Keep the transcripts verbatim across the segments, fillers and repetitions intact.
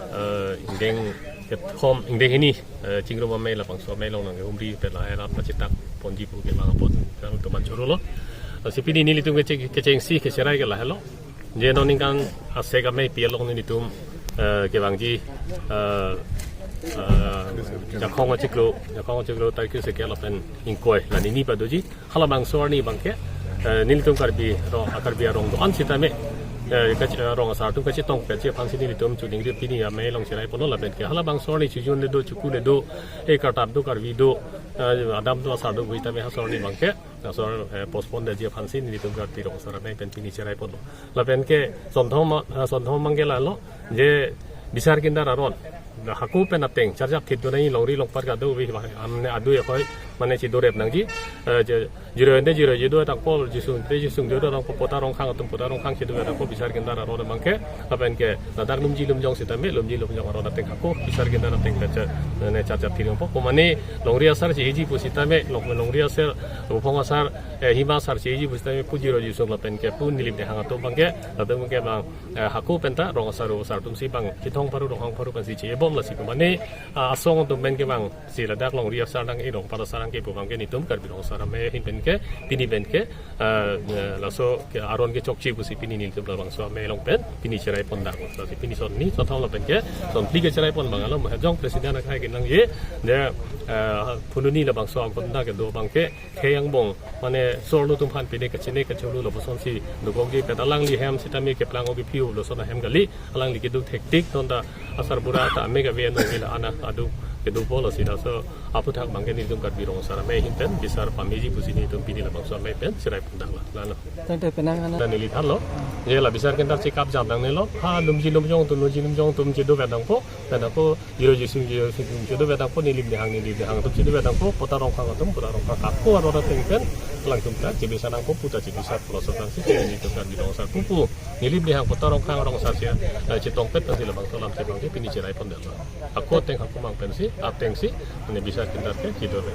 Eh, ingdeng kethom, ingdeng hini, eh, Chingrum Amei labangso amei along nangkehumri pen lahai alam pachetak ponji pu ke bang apot kang teman chorolo. Eh, si pini nelitum kecheng, kechengsi kecherai ke lahelo. Je non ningkan asek ameipi along nelitum, eh, kevangji, eh, eh, Jakhong achiklo, Jakhong achiklo tarikh isi ke lapen ingkoi la nini padoji. Halabangso arni abangke, eh, nelitum Karbi rong, ah, Karbi arong do-an sitame, eh, kach-, eh, rong asar atum kachetongpetji aphansi nelitum chuning ri pini amei along cherai ponlo lapen ke halabangso arni chojun le do, chuku le do, eh, kartap do, karvi do, eh, adam do, asar do, hui tame halaso arni abangke, laso, eh, postpone detji aphansi nelitum Karbi rong asar amei pen pini cherai ponlo. Lapen ke sonthom, eh, sonthom abangke lalo, je bisar kindar aron. Hako pen ateng, charjap thit do nai longri longpat kado ave, amne adu ya hoi, mane chidorep nangji, eh, je, jiro ente jiro jedo tangpo, jisung te jisung jedo tangpo, pota rongkhang atum pota rongkhang chedo tangpo, bisar kindar aron abangke, lapen ke, ladak lumji lumjong sitame, lumji lumjong aron ateng hako, bisar kindar ateng ke, cha-, mane charjap thit longpo, komane longri asar cheji pusitame, long-, longri asar, uphong asar, eh, hima asar cheji pusitame, pu jiro jisung lapen ke, pu nilip nehang atum abangke, ladak abangke bang, eh, hako penta rong asar ru asar atum si bang kethong pharu ronghang pharu pensi chebom lasi komane, ah, asong atum pen ke bang si ladak longri asar nang-e rongpat asar nangkepu abangke nelitum Karbi rong asar amei ahin pen ke pini pen ke, eh, eh, laso ke aron kechokche pusi pini nelitum labangso amei along pen pini cherai pondang. Lasi pini son ni sonthom lapen ke sonphli kecherai pon abang alo, Mahajong president akhai kenangji, je, eh, phununi labangso agonda kedo abangke khei angbong, mane sorlo atum aphan pine kachine kacholo labangson si dokokji, pet alangli hem sitame keplang ogi piu lason ahem kali, alangli kedo thektik, ton ta asarbura ta amei kave no kila ana adu kedo polo si laso aphuthak abangke nelitum Karbi rong asar amei ahin pen bisar pameji pusi nelitum pini labangso amei pen cherai pondang la, lalo. Tangte penang ana. Dan neli thanlo, je la bisar kindar chekap jam nangnelo, ha lumji lumjong atum, lumji lumjong atum chedo vet nangpo, pen ako jiro jisung jiro jisung chedo vet nangpo, nilip nehang nilip nehang atum chedo vet nangpo, pota rongkhang atum pota rongkhang, hako aron ateng pen alangtum ta chebisa nangpo pu ta chebisa pulo, so pensi nelitum Karbi rong asar pupu, nilip nehang pota rongkhang rong asar si, eh, chetongpet pensi labangso alam si abangke pini cherai pondetlo. Hako ateng hako mang pensi, atengsi, mane bisar kindar ke chidorep.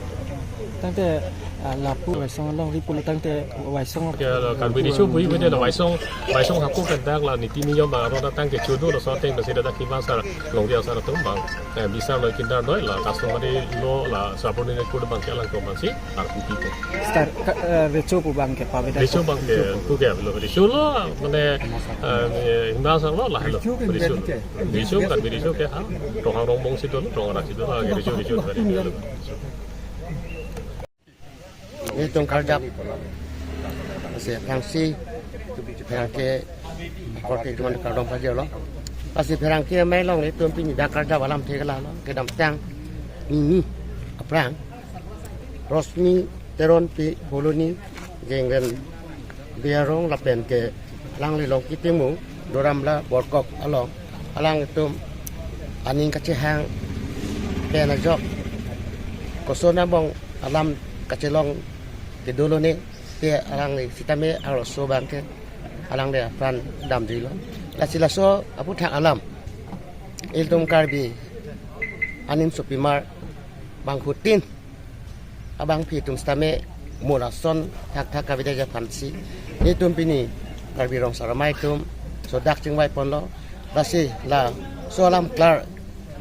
Tangte, ah, lapu Waisong alongri pulo tangte Waisong. Ya, la Karbi Riso bui bui la Waisong, Waisong hako pen dak la niti niyom ba aron ateng ke chodo laso ateng pensi dak hima asar, longri asar atum bang, eh, bisar noi kindar noi la customary law la subordinate court abangke alangtum abangsi arpu pipo. Star, ka, eh, recho pu abangke paveda. Recho abangke pu ke avelo. Recho lo, mane, eh, hima asar lo lahelo. Recho lo. Recho, Karbi recho ke ha, ronghang rongbong si dolo, rong anak si dolo, recho, recho, recho. Nelitum karjap. Lasi aphrangsi pherangke akorte atum kardom pajirlo. Lasi pherangke amei along nelitum pini dak karjap alamthe ke lalo, kedamtang nini aphrang Rosmi Teronpi Phuloni, Jengren Biarong lapen ke alangli Longki Timung, Doramla Borkok along, alangtum aning kachehang pen ajok koson abang alam kachelong kedolo ne, te alangli sitame arloso abangke alangli apran damjuilo. Lasi laso aphuthak alam ilitum Karbi animsopimar bangphutin abangpi atum sitame mo lason thakthak kavedet aphansi nelitum pini Karbi Rong Asar Amei atum sodak chingvai ponlo. Lasi laso alam klar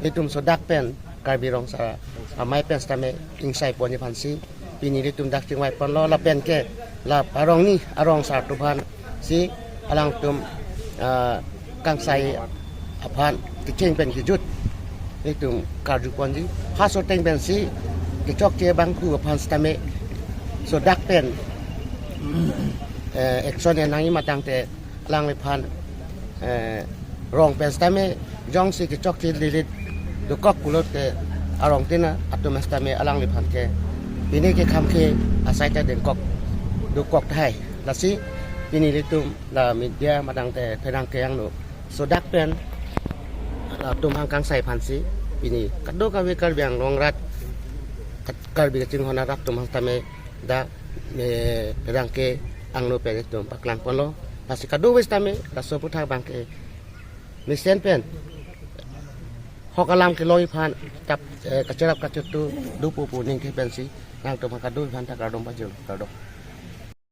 nelitum sodak pen Karbi Rong Asar Amei pen sitame ingsai ponji aphansi pini nelitum dak chingvai ponlo, lapen ke la arongni arong asar atum aphansi alangtum, ah, kangsai aphan kecheng pen kejut nelitum karju ponji. Halaso ateng pensi kechokche abangphu aphan sitame sodak pen, eh, action nangji ma tangte alangliphan, eh, rong pen sitame jongsi kechokche lilit dokok pulote arong tina atum sitame alangliphan ke pine ke kham ke asai ta dengkok dokok tahai. Lasi pini nelitum la media ma tangte pherangke angno sodak pen atum aphan kangsai aphansi pini kadokave Karbi Anglong arat, Karbi kachinghon arat atum aphan sitame dak, eh, pherangke angno pen itum paklang ponlo. Lasi kadokave sitame laso aphuthak abangke mesen pen hok alam kelongji aphan tap, eh, kacherap kachetu dopo pu ningke pensi nangtum aphan kadokave aphan ta kardom pajir, kardom.